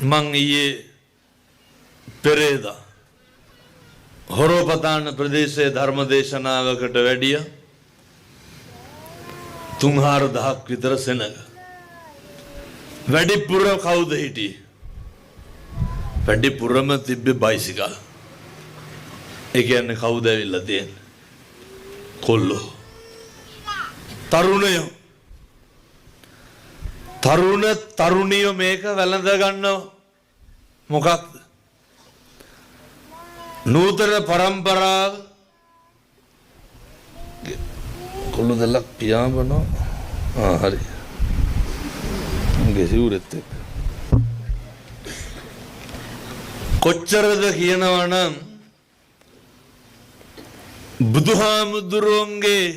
මං ඊයේ පෙරේදා හොරෝපතාන ප්‍රදේශයේ ධර්ම දේශනාවකට වැඩිය 3-4 දහක් විතර සෙනග. වැඩිපුර කවුද හිටියේ? වැඩිපුරම තිබ්බේ බයිසිකල්. ඒ කියන්නේ කවුද ඇවිල්ලා තියෙන්නේ? කොල්ලෝ. තරුණයෝ. තරුණ තරුණියෝ මේක වැළඳ ගන්නව. මොකක්ද? නූතන පරම්පරාව. කොළු දෙලක් පියාඹනවා. ආ හරි. මගේ සිවුරෙත් එක්ක. කොච්චරද කියනවා නම්, බුදුහාමුදුරුවන්ගේ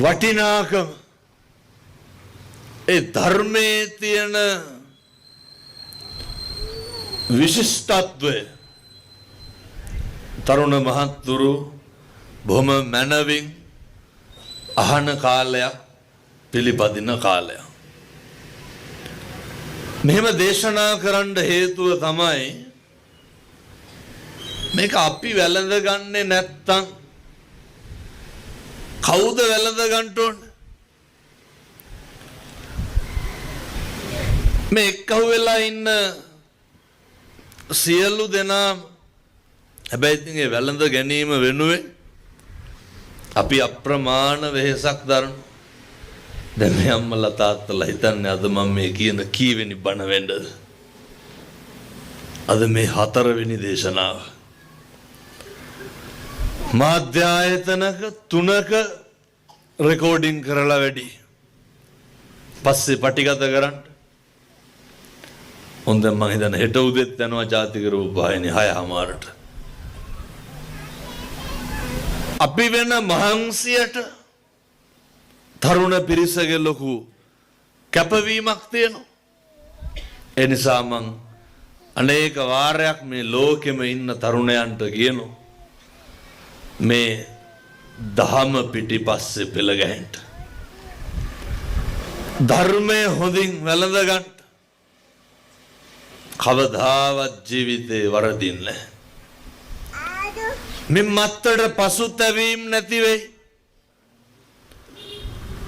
වටිනාකම, ඒ ධර්මයේ තියෙන විශිෂ්ටත්වය තරුණ මහත්තුරු බොහොම මැනවින් අහන කාලයක්, පිළිපදින කාලයක්. මෙහෙම දේශනා කරන්න හේතුව තමයි, මේක අපි වැළඳගන්නේ නැත්තම් කවුද වැළඳ ගන්න ඕන? මේ එක්කහුව වෙලා ඉන්න සියලු දෙනා. හැබැයි ඉතින් ඒ වැළඳ ගැනීම වෙනුවෙන් අපි අප්‍රමාණ වෙහෙසක් දරනවා. දැන් මේ අම්මලා තාත්තලා හිතන්නේ අද මම මේ කියන කීවෙනි බණ වෙන්නද? අද මේ හතරවෙනි දේශනාව. මාධ්‍ය ආයතනක තුනක රෙකෝඩින් කරලා වැඩි. පස්සේ පටිගත කරන්න. හොඳ, මං හිතන්නේ හෙට උදෙත් යනවා ජාතික රූපවාහිනිය 6:30ට. අපි වෙන මහන්සියට තරුණ පිරිසගේ ලොකු කැපවීමක් තියෙනවා. ඒ නිසා මං අනේක වාරයක් මේ ලෝකෙම ඉන්න තරුණයන්ට කියනවා, මේ දහම පිටිපස්සේ පෙළ ගැහෙන්න. ධර්මය හොඳින් වැළඳ ගන්න. කවදාවත් ජීවිතේ වරදින්නේ නැහැ. මින් මත්තට පසුතැවීම් නැති වෙයි.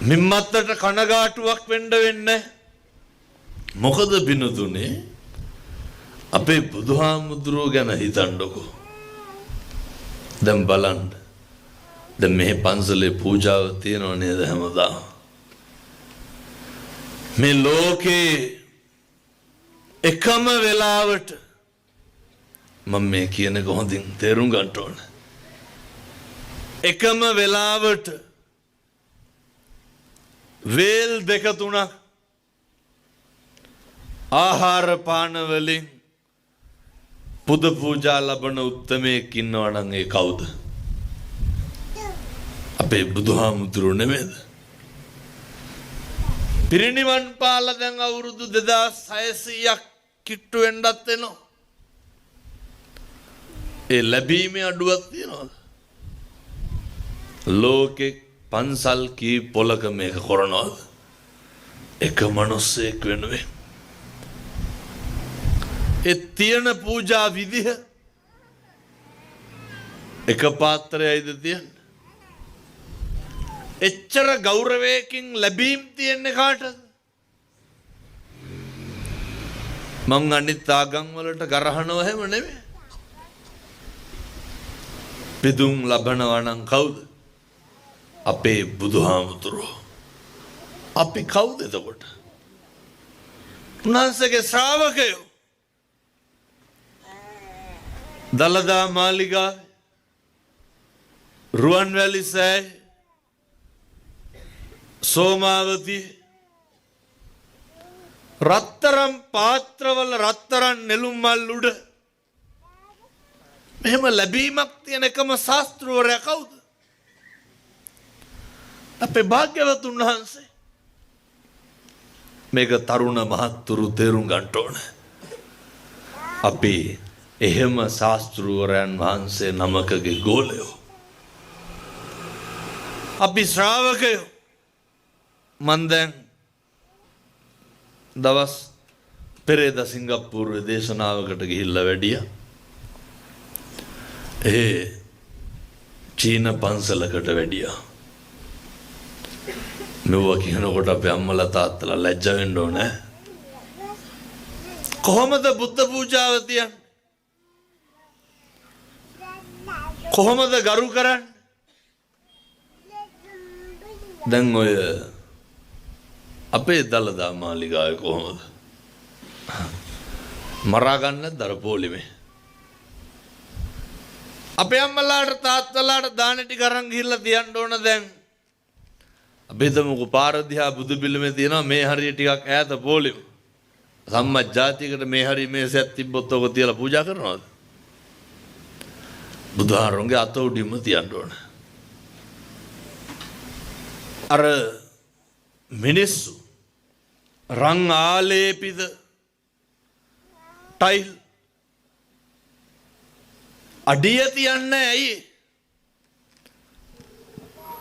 මින් මත්තට කනගාටුවක් වෙන්න වෙන්නේ. මොකද පිනතුනේ, අපේ බුදුහාමුදුරුවෝ ගැන හිතන්නකෝ. දැන් බලන්න. දැන් මේ පන්සලේ පූජාව තියෙනව නේද හැමදාම? මේ ලෝකේ එකම වෙලාවට, මම මේ කියන එක හොඳින් තේරුම් ගන්න ඕන. එකම වෙලාවට වේල් දෙක තුනක් ආහාර පාන වලින් පුද පූජා ලබන උත්තමයෙක් ඉන්නවා නම් ඒ කවුද? අපේ බුදුහාමුදුරුවෝ නෙමෙයිද? පිරිනිවන් පාලා දැන් අවුරුදු 2600ක් කිට්ටු වෙන්නත් වෙනවා. ඒ ලැබීමේ අඩුවක් තියනවද? ලෝකෙ පන්සල් කී පොලක මේක කරනවද? එක මනුස්සයෙක් වෙනුවෙන්. ඒ තියෙන පූජා විදිහ එක පාත්‍රයයිද තියෙන්නේ? එච්චර ගෞරවයකින් ලැබීම් තියෙන්නේ කාටද? මං අනිත් ආගම් වලට ගරහනව එහෙම නෙමෙයි. පිදුම් ලබනවා නම් කවුද? අපේ බුදුහාමුදුරුවෝ. අපි කවුද එතකොට? උන්වහන්සේගේ ශ්‍රාවකයෝ. දළදා මාලිගාවේ, රුවන්වැලි සෑය, සෝමාවතී රත්තරන් පාත්‍රවල රත්තරන් නෙළුම් මල් උඩ මෙහෙම ලැබීමක් තියෙන එකම ශාස්තෘවරයා කවුද? අපේ භාග්‍යවතුන් වහන්සේ. මේක තරුණ මහත්තුරු තේරුම් ගන්න ඕන. අපි එහෙම ශාස්තෘවරයන් වහන්සේ නමකගේ ගෝලයෝ. අපි ශ්‍රාවකයෝ. මං දැන් දවස් පෙරේදා සිංගප්පූරුවේ දේශනාවකට ගිහිල්ලා වැඩියා. ඒ චීන පන්සලකට වැඩියා. මෙව්වා කියනකොට අපේ අම්මලා තාත්තලා ලැජ්ජ වෙන්න ඕනේ. කොහොමද බුද්ධ පූජාව තියන්නේ? කොහොමද ගරු කරන්නේ? දැන් ඔය අපේ දළදා මාලිගාවේ කොහොමද? මරා ගන්න නැද්ද අර පොලිමේ? අපේ අම්මලාට තාත්තලාට දාන ටික අරන් ගිහිල්ලා තියන්න ඕන දැන්. අපි හිතමුකෝ පාර දිහා බුදු පිළිමේ තියෙනවා මේ හරිය ටිකක් ඈත පොලිම. සම්මත් ජාතියකට මේ හරිය මේසයක් තිබ්බොත් ඔක තියලා පූජා කරනවද? බුදුහාරුන්ගේ අත උඩින්ම තියන්න ඕන. අර මිනිස්සු රන් ආලේපිත ටයිල් අඩිය තියන්නේ ඇයි?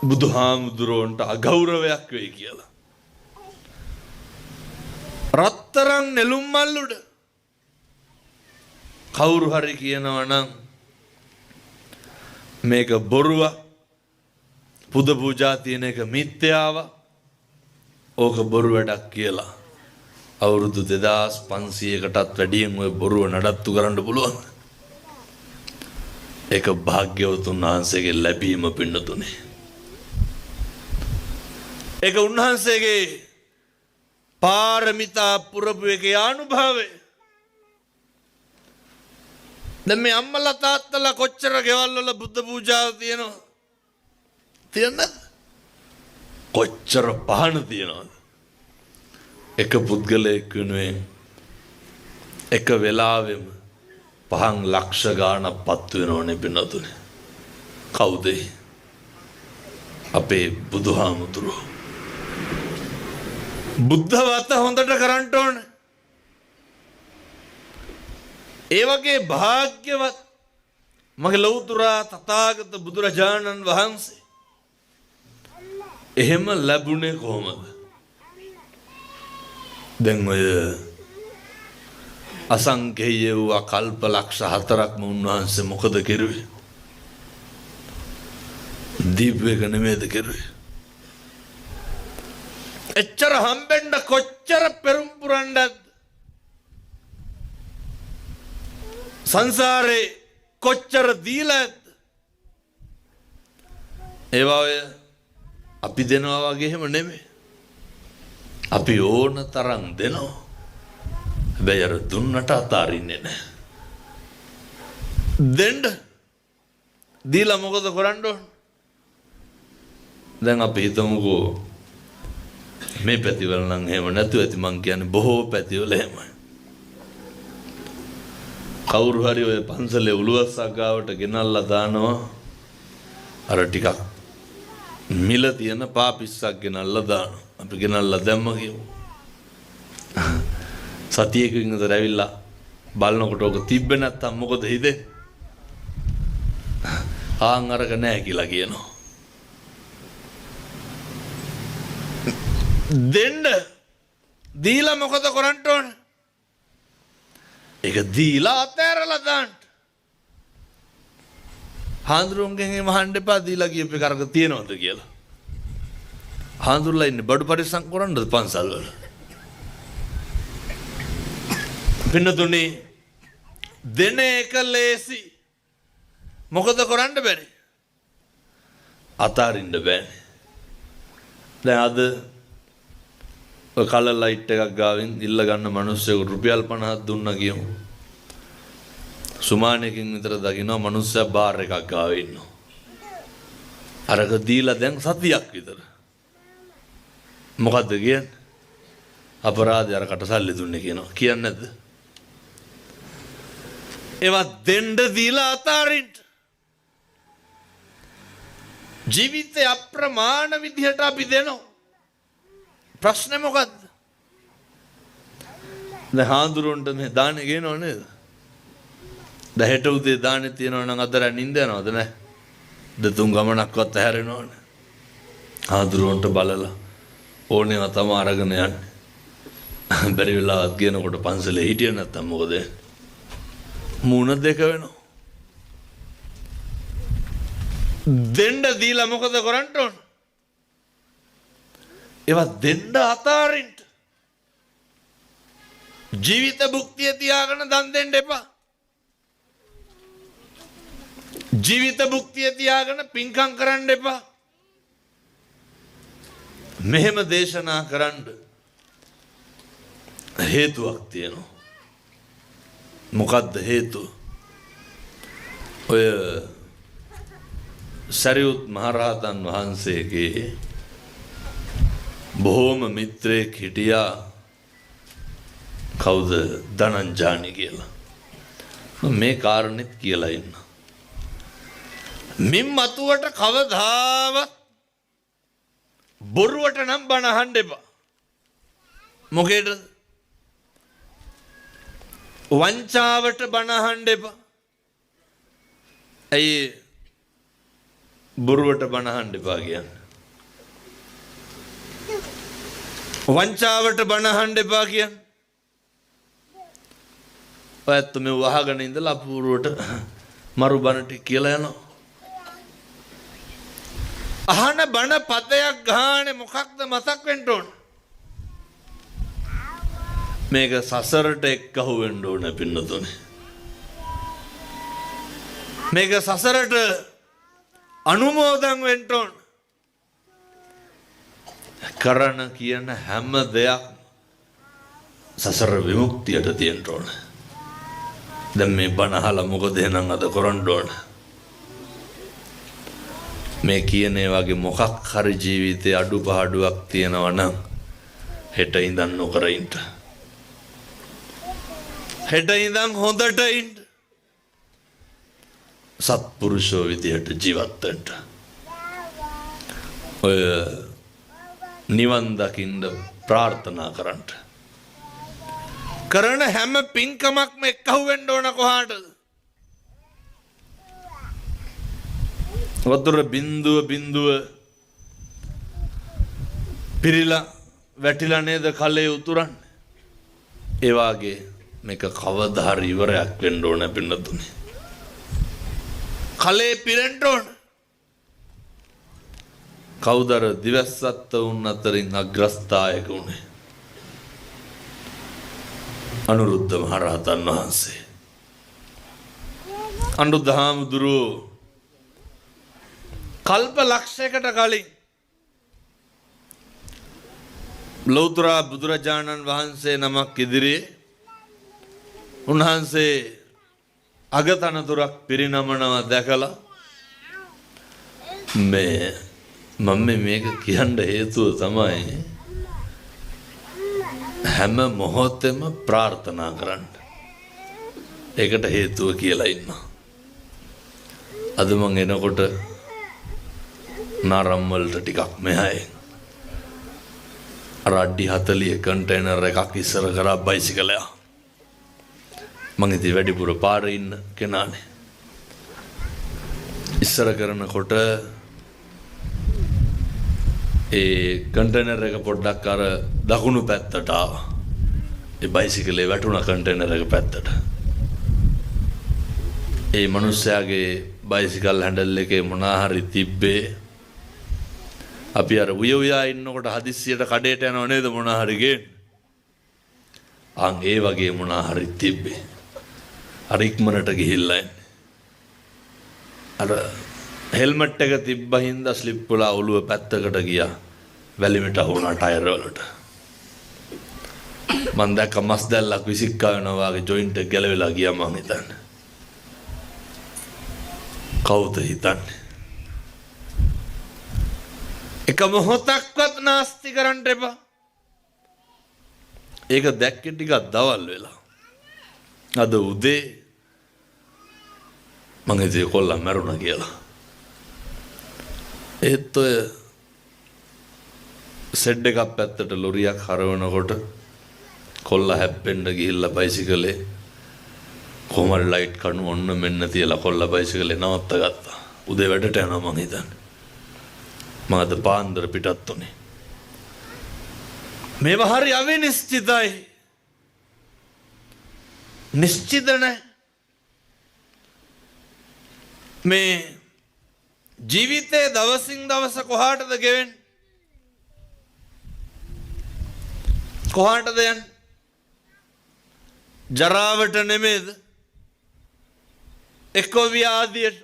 බුදුහාමුදුරුවන්ට අගෞරවයක් වෙයි කියලා. රත්තරන් නෙළුම් මල් උඩ කවුරු හරි කියනවා නම් මේක බොරුවක්, පුද පූජා තියෙන එක මිත්‍යාව, ඕක බොරු වැඩක් කියලා අවුරුදු 2500කටත් වැඩියෙන් ඔය බොරුව නඩත්තු කරන්න පුළුවන්. ඒක භාග්‍යවතුන් වහන්සේගේ ලැබීම පින්නතුනේ. ඒක උන්වහන්සේගේ පාරමිතා පුරපු එකේ ආනුභාවය. දැන් මේ අම්මලා තාත්තලා කොච්චර ගෙවල් වල බුද්ධ පූජාව තියෙනවද? තියෙන්නේ නැද්ද? කොච්චර පහන තියෙනවද? එක පුද්ගලයෙක් වෙනුවෙන් එක වෙලාවෙම පහන් ලක්ෂ ගාණක් පත්තු වෙනවනේ පින්නතුනේ. කවුද ඒ? අපේ බුදුහාමුදුරුවෝ. බුද්ධ වත හොඳට කරන්න ඕන. ඒ වගේ භාග්‍යවත් මගේ ලෞතුරා තථාගත බුදුරජාණන් වහන්සේ එහෙම ලැබුණේ කොහොමද? දැන් ඔය අසංකේය වූ කල්ප ලක්ෂ 4ක්ම උන්වහන්සේ මොකද කෙරුවේ? දීපු එක නෙමෙයිද කෙරුවේ? එච්චර හම්බෙන්න කොච්චර පෙරුම් පුරන්නද? සංසාරේ කොච්චර දීලා ඇද්ද? ඒවා ඔය අපි දෙනවා වගේ එහෙම නෙමෙයි. අපි ඕන තරම් දෙනවා. හැබැයි අර දුන්නට අතාරින්නේ නැහැ. දෙන්න දීලා මොකද කරන්න ඕන? දැන් අපි හිතමුකෝ මේ පැතිවල නම් එහෙම නැතුව ඇති, මං කියන්නේ බොහෝ පැතිවල එහෙමයි. කවුරු හරි ඔය පන්සලේ උළුවස්සක් ගාවට ගෙනල්ලා දානවා අර ටිකක් මිල තියෙන පාපිස්සක් ගෙනල්ලා දානවා. අපි ගෙනල්ලා දැම්ම කියමු. සතියකින් විතර ඇවිල්ලා බලනකොට ඔක තිබ්බේ නැත්තම් මොකද හිතෙන්නේ? ආන් අරක නෑ කියලා කියනවා. දෙන්න දීලා මොකද කරන්න ඕන? ඒක දීලා අතෑරලා දාන්න. හාඳුරුන්ගෙන් එහෙම අහන්න එපා දීලා කියපු එක අරක තියෙනවද කියලා. හාඳුරුලා ඉන්නේ බඩු පරිස්සම් කරන්නද පන්සල් වල? පින්නතුනේ දෙන එක ලේසි. මොකද කරන්න බැරි? අතාරින්න බෑනේ. දැන් අද ඔය කලර් ලයිට් එකක් ගාවින් ඉල්ල ගන්න මිනිස්සුන්ට රුපියල් 50ක් දුන්නා කියමු. සුමානකින් විතර දකින්නවා මිනිස්සයා බාර් එකක් ගාව ඉන්නවා. අරක දීලා දැන් සතියක් විතර. මොකද්ද කියන්නේ? අපරාධය අරකට සල්ලි දුන්නේ කියනවා. කියන්නේ නැද්ද? ඒවා දෙන්න දීලා අතාරින්න. ජීවිතේ අප්‍රමාණ විදිහට අපි දෙනවා. ප්‍රශ්නේ මොකද්ද? දැන් හාඳුරුන්ට මේ දානේ ගේනව නේද? දැන් හෙට උදේ දානේ තියෙනවා නම් අද රෑ නිින්ද යනවද නෑ? දෙතුන් ගමනක්වත් ඇහැරෙනවනේ. හාඳුරුන්ට බලලා ඕනේවා තම අරගෙන යන්නේ. බැරි වෙලාවත් කියනකොට පන්සලේ හිටියේ නැත්තම් මොකද? මූණ දෙක වෙනවා. දෙන්න දීලා මොකද කරන්න ඕන? ඒවා දෙන්න අතාරින්න. ජීවිත භුක්තිය තියාගෙන දන් දෙන්න එපා. ජීවිත භුක්තිය තියාගෙන පින්කම් කරන්න එපා. මෙහෙම දේශනා කරන්න හේතුවක් තියෙනවා. මොකද්ද හේතුව? ඔය සරියුත් මහරහතන් වහන්සේගේ බොහෝම මිත්‍රයෙක් හිටියා. කවුද? ධනංජානි කියලා. මේ කාරණෙත් කියලා ඉන්න. මින් මතුවට කවදාවත් බොරුවට නම් බණ අහන්න එපා. මොකේද? වංචාවට බණ අහන්න එපා. ඇයි බොරුවට බණ අහන්න එපා කියන්නේ? වංචාවට බණ අහන්න එපා කියන්නේ. ඔයත් මේ වහගෙන ඉඳලා අපූර්වට මරු බණ ටික කියලා යනවා. අහන බණ පදයක් ගානේ මොකක්ද මතක් වෙන්න ඕන? මේක සසරට එක්කහුව වෙන්න ඕන පින්නතුනේ. මේක සසරට අනුමෝදන් වෙන්න ඕන. කරන කියන හැම දෙයක් සසර විමුක්තියට තියෙන්න ඕන. දැන් මේ බණ අහලා මොකද එහෙනම් අද කරන්න ඕන? මේ කියන ඒ වගේ මොකක් හරි ජීවිතේ අඩුපාඩුවක් තියෙනවා නම් හෙට ඉඳන් නොකර ඉන්න. හෙට ඉඳන් හොඳට ඉන්න. සත්පුරුෂෝ විදිහට ජීවත් වෙන්න. ඔය නිවන් දකින්න ප්‍රාර්ථනා කරන්න. කරන හැම පින්කමක්ම එක්කහුව වෙන්න ඕන කොහාටද? වතුර බින්දුව බින්දුව පිරීලා වැටිලා නේද කලේ උතුරන්නේ? ඒ වාගේ මේක කවදා හරි ඉවරයක් වෙන්න ඕන පින්නතුනේ. කලේ පිරෙන්න ඕන. කවුද අර දිවස්සත්ත වුන් අතරින් අග්‍රස්ථායක වුණේ? අනුරුද්ධ මහරහතන් වහන්සේ. අනුරුද්ධ හාමුදුරුවෝ කල්ප ලක්ෂයකට කලින් ලෞතර බුදුරජාණන් වහන්සේ නමක් ඉදිරියේ උන්වහන්සේ අගතනතුරක් පිරිනමනවා දැකලා මේ මම මේක කියන්න හේතුව තමයි හැම මොහොතෙම ප්‍රාර්ථනා කරන්න. ඒකට හේතුව කියලා ඉන්නවා. අද මං එනකොට නාරම් වලට ටිකක් මෙහායි අර අඩි 40 කන්ටේනර් එකක් ඉස්සර කරා බයිසිකලයක්. මං ඉතින් වැඩිපුර පාරේ ඉන්න කෙනානේ. ඉස්සර කරනකොට ඒ කන්ටේනර් එක පොඩ්ඩක් අර දකුණු පැත්තට ආවා. ඒ බයිසිකලේ වැටුණා කන්ටේනර් එක පැත්තට. ඒ මනුස්සයාගේ බයිසිකල් හැන්ඩල් එකේ මොනා හරි තිබ්බේ. අපි අර උය උයා ඉන්නකොට හදිස්සියට කඩේට යනව නේද මොනා හරි ගේන්න. අන් ඒ වගේ මොනා හරි තිබ්බේ. අර ඉක්මනට ගිහිල්ලා එන්නේ. අර හෙල්මට් එක තිබ්බ හින්දා ස්ලිප් වෙලා ඔළුව පැත්තකට ගියා. වැලිමිට වුණා ටයර් වලට. මං දැක්ක මස් දැල්ලක් විසික්කා වෙනවා වගේ ජොයින්ට් එක ගැලවිලා ගියා මං හිතන්නේ. කවුද හිතන්නේ? එක මොහොතක්වත් නාස්ති කරන්න එපා. ඒක දැක්කේ ටිකක් දවල් වෙලා. අද උදේ මං හිතුවේ කොල්ලා මැරුණා කියලා. ඒත් ඔය සෙඩ් එකක් පැත්තට ලොරියක් හරවනකොට කොල්ලා හැප්පෙන්න ගිහිල්ලා බයිසිකලේ කොහොම හරි ලයිට් කණු ඔන්න මෙන්න තියලා කොල්ලා බයිසිකලේ නවත්ත ගත්තා. උදේ වැඩට යනවා මං හිතන්නේ. මං අද පාන්දර පිටත් වුණේ. මේවා හරි අවිනිශ්චිතයි. නිශ්චිත නැහැ. මේ ජීවිතේ දවසින් දවස කොහාටද ගෙවෙන්නේ? කොහාටද යන්නේ? ජරාවට නෙමේද? එක්කෝ ව්‍යාධියට.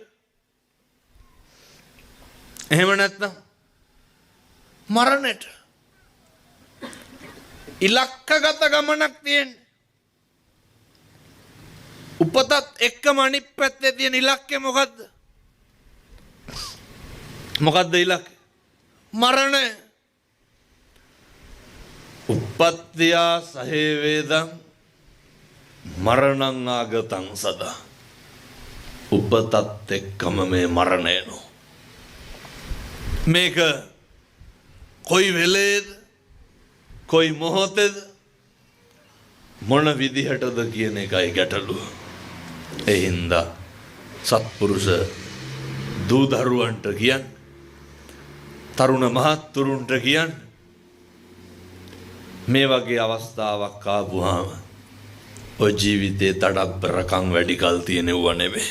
එහෙම නැත්නම් මරණයට. ඉලක්කගත ගමනක් තියෙන්නේ. උපතත් එක්කම අනිත් පැත්තේ තියෙන ඉලක්කය මොකද්ද? මොකද්ද ඉලක්කය? මරණය. උප්පත්තියා සහේ වේදං මරණං ආගතං සදා. උපතත් එක්කම මේ මරණය එනවා. මේක කොයි වෙලේද, කොයි මොහොතේද, මොන විදිහටද කියන එකයි ගැටලුව. ඒ හින්දා සත්පුරුෂ දූ දරුවන්ට කියන්න, තරුණ මහත්තුරුන්ට කියන්න, මේ වගේ අවස්ථාවක් ආපුවාම ඔය ජීවිතේ තඩබ්බරකම් වැඩි කල් තියෙනව නෙවෙයි.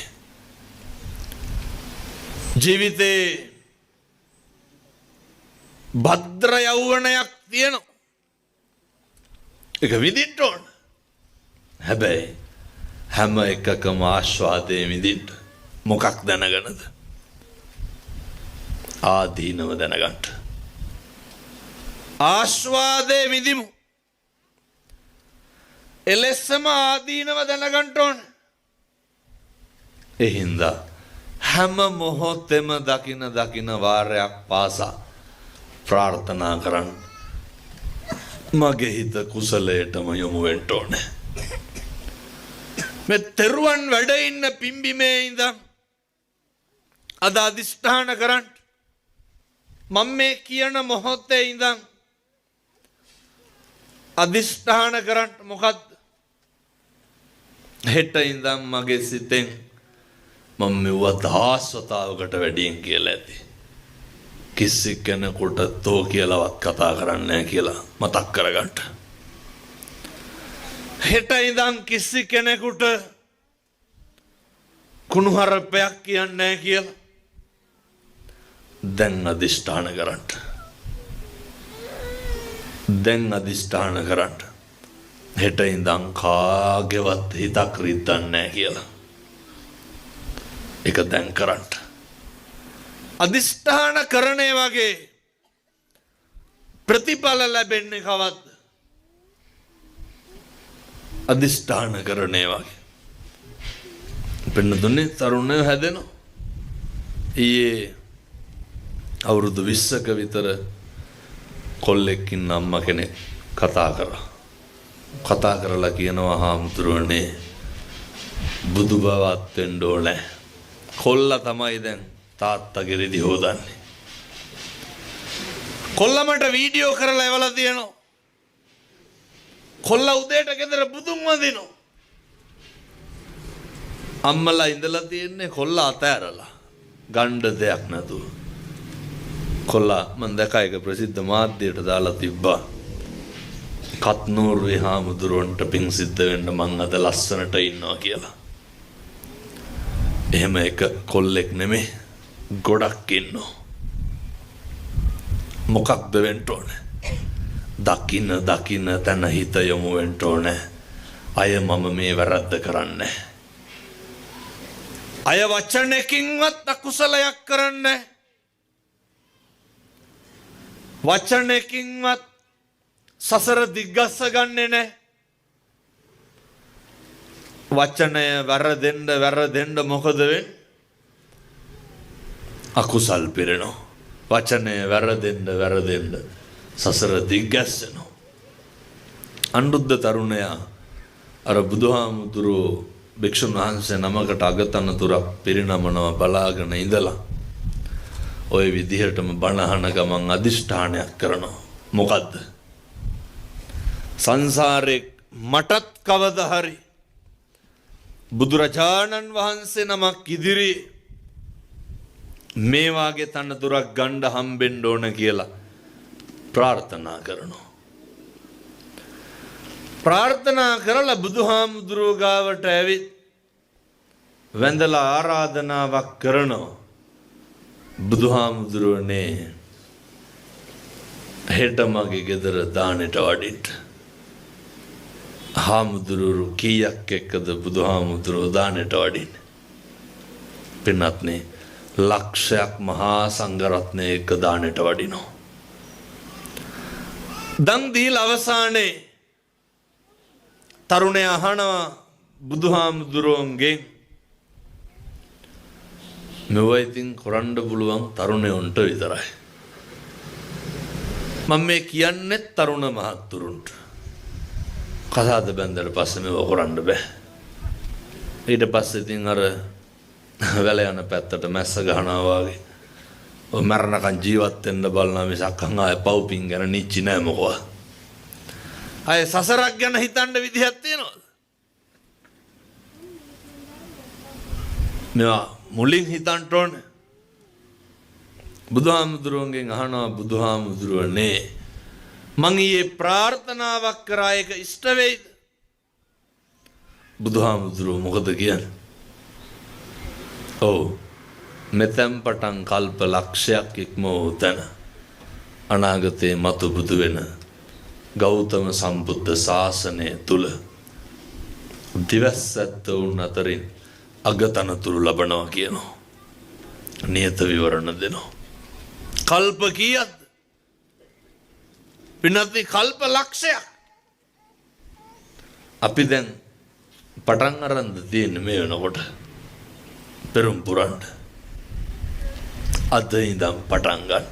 ජීවිතේ භද්‍ර යෞවනයක් තියෙනවා. ඒක විඳින්න ඕන. හැබැයි හැම එකකම ආස්වාදයේ විඳින්න මොකක් දැනගෙනද? ආදීනව දැනගන්න. ආස්වාදයේ විඳිමු. එලෙසම ආදීනව දැනගන්න ඕන. ඒ හින්දා හැම මොහොතෙම දකින දකින වාරයක් පාසා ප්‍රාර්ථනා කරන්න, මගේ හිත කුසලයටම යොමු වෙන්න ඕනේ. මේ තෙරුවන් වැඩ ඉන්න පිම්බිමේ ඉඳන් අද අදිෂ්ඨාන කරන්න, මම මේ කියන මොහොතේ ඉඳන් අදිෂ්ඨාන කරන්න මොකද්ද? හෙට ඉඳන් මගේ සිතෙන් මම මෙව්වා දහස් වතාවකට වැඩියෙන් කියලා ඇති. කිසි කෙනෙකුට තෝ කියලාවත් කතා කරන්නේ නැහැ කියලා මතක් කරගන්න. හෙට ඉඳන් කිසි කෙනෙකුට කුණුහරුපයක් කියන්නේ නැහැ කියලා දැන් අදිෂ්ඨාන කරන්න. දැන් අදිෂ්ඨාන කරන්න. හෙට ඉඳන් කාගේවත් හිතක් රිද්දන්නේ නැහැ කියලා. ඒක දැන් කරන්න. අදිෂ්ඨාන කරන්නේ වගේ ප්‍රතිඵල ලැබෙන්නේ කවද්ද? අදිෂ්ඨාන කරන්නේ වගේ. පින්නතුනේ තරුණයෝ හැදෙනවා. ඊයේ අවුරුදු 20ක විතර කොල්ලෙක් ඉන්න අම්මා කෙනෙක් කතා කරා. කතා කරලා කියනවා, හාමුදුරුවනේ බුදු බවත් වෙන්න ඕනේ. කොල්ලා තමයි දැන් තාත්තගේ රෙදි හොදන්නේ. කොල්ලා මට වීඩියෝ කරලා එවලා තියෙනවා. කොල්ලා උදේට ගෙදර බුදුන් වඳිනවා. අම්මලා ඉඳලා තියෙන්නේ කොල්ලා අතෑරලා. ගණ්ඩ දෙයක් නැතුව. කොල්ලා මං දැකා එක ප්‍රසිද්ධ මාධ්‍යයට දාලා තිබ්බා. කත්නූරුවේ හාමුදුරුවන්ට පිං සිද්ධ වෙන්න මං අද ලස්සනට ඉන්නවා කියලා. එහෙම එක කොල්ලෙක් නෙමෙයි, ගොඩක් ඉන්නවා. මොකක්ද වෙන්න ඕනේ? දකින්න දකින්න තැන හිත යොමු වෙන්න ඕනේ. අය මම මේ වැරද්ද කරන්නේ. අය වචනකින්වත් අකුසලයක් කරන්නේ. වචනකින්වත් සසර දිග්ගස්ස ගන්නෙ නෑ. වචනය වැරදෙන්න වැරදෙන්න මොකද වෙන්නේ? අකුසල් පිරෙනවා. වචනය වැරදෙන්න වැරදෙන්න සසර දිග්ගැස්සෙනවා. අනුරුද්ධ තරුණයා අර බුදුහාමුදුරුවෝ භික්ෂුන් වහන්සේ නමකට අගතනතුරක් පිරිනමනවා බලාගෙන ඉඳලා ඔය විදිහටම බණ අහන ගමන් අදිෂ්ඨානයක් කරනවා. මොකද්ද? සංසාරේ මටත් කවදා හරි බුදුරජාණන් වහන්සේ නමක් ඉදිරියේ මේ වාගේ තනතුරක් ගණ්ඩ හම්බෙන්න ඕන කියලා ප්‍රාර්ථනා කරනවා. ප්‍රාර්ථනා කරලා බුදුහාමුදුරුවෝ ගාවට ඇවිත් වැඳලා ආරාධනාවක් කරනවා. බුදුහාමුදුරුවනේ, හෙට මගේ ගෙදර දානෙට වඩින්න. හාමුදුරුවෝ කීයක් එක්කද බුදුහාමුදුරුවෝ දානෙට වඩින්නේ? පින්වත්නි, ලක්ෂයක් මහා සංඝරත්නය එක්ක දානෙට වඩිනවා. දන් දීලා අවසානයේ තරුණයා අහනවා බුදුහාමුදුරුවන්ගෙන්, මෙව ඉතින් කරන්න පුළුවන් තරුණයන්ට විතරයි. මම මේ කියන්නේ තරුණ මහත්තුරුන්ට. කසාද බැන්දට පස්සේ මේව කරන්න බෑ. ඊට පස්සේ ඉතින් අර වැල යන පැත්තට මැස්ස ගහනවා වගේ ඔය මරණකන් ජීවත් වෙන්න බලනවා මිසක් අන් ආය පව් පින් ගැන නිච්චි නෑ මොකවත්. ආය සසරක් ගැන හිතන්න විදිහක් තියෙනවද? මේවා මුලින් හිතන්න ඕනේ. බුදුහාමුදුරුවන්ගෙන් අහනවා, බුදුහාමුදුරුවනේ, මං ඊයේ ප්‍රාර්ථනාවක් කරා, ඒක ඉෂ්ට වෙයිද? බුදුහාමුදුරුවෝ මොකද කියන්නේ? ඔව්, මෙතැන් පටන් කල්ප ලක්ෂයක් ඉක්ම වූ තැන අනාගතයේ මතු බුදු වෙන ගෞතම සම්බුද්ධ ශාසනය තුල දිවස් ඇත්තවුන් අතරින් අගතනතුරු ලබනවා කියනවා. නියත විවරණ දෙනවා. කල්ප කීයක්ද? පින්වත්නි, කල්ප ලක්ෂයක්. අපි දැන් පටන් අරන්ද තියෙන්නේ මේ වෙනකොට පෙරම් පුරන්න. අද ඉඳන් පටන් ගන්න.